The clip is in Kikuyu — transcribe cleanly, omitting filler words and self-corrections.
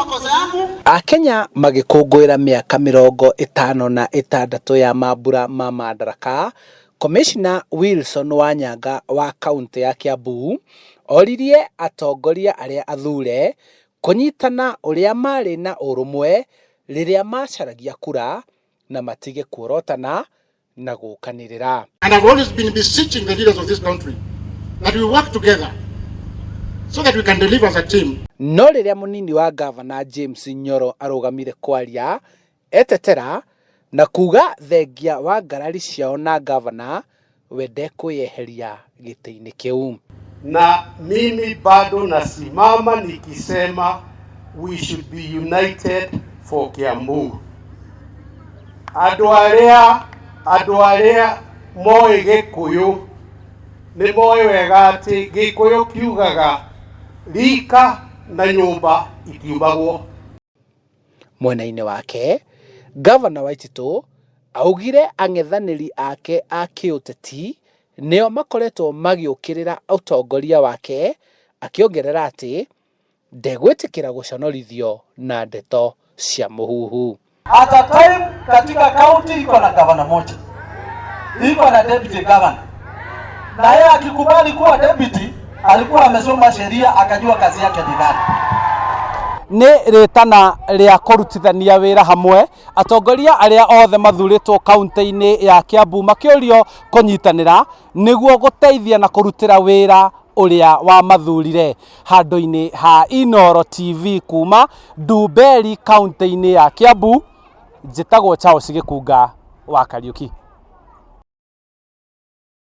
Makosa yangu. Akenya magĩkũngũĩra mĩaka 56 ya mambura ma Madaraka, Komishona Wilson Wanyanga wa kauntĩ ya Kiambu oririe atongoria arĩa athure kũnyitana ũrĩa marĩ na ũrũmwe rĩrĩa macaragia kura na matige kuorotana na gũkanĩrĩra. And I've always been beseeching the leaders of this country that we work together so that we can deliver as a team. No rĩrĩa mũnini wa ngavana James Nyoro arũgamire kwaria, etetera na kuga thengia wa ngarari ciao na ngavana we ndekwĩyeheria gĩtĩ-inĩ kĩu. Na mimi bado nasimama nikisema we should be united for Kiambu. Andũ arĩa moĩ Gĩkũyũ nĩ moĩ wega atĩ Gĩkũyũ kiugaga rika na nyũmba itiumagwo. Mwena-inĩ wake, ngavana Waititu augire ang'ethanĩri ake a kĩũteti nĩo makoretwo magĩũkĩrĩra ũtongoria wake, akĩongerera atĩ ndegwĩtĩkĩra gũconorithio na ndeto cia mũhuhu. At a time katika county iko na gavana moja, iko na deputy governor, na yeye akikubali kuwa deputy alikuwa amesoma sheria akajua kazi yake ni gani. Nĩ rĩtana rĩa kũrutithania wĩra hamwe atongoria arĩa othe mathurĩtwo kaunti-inĩ ya Kiambu makĩũrio kũnyitanĩra nĩguo gũteithia na kũrutĩra wĩra ũrĩa wamathurire. Handũ-inĩ ha Inooro TV kuma Ndumberi kaunti-inĩ ya Kiambu, njĩtagwo Charles Gĩkunga wa Kariuki.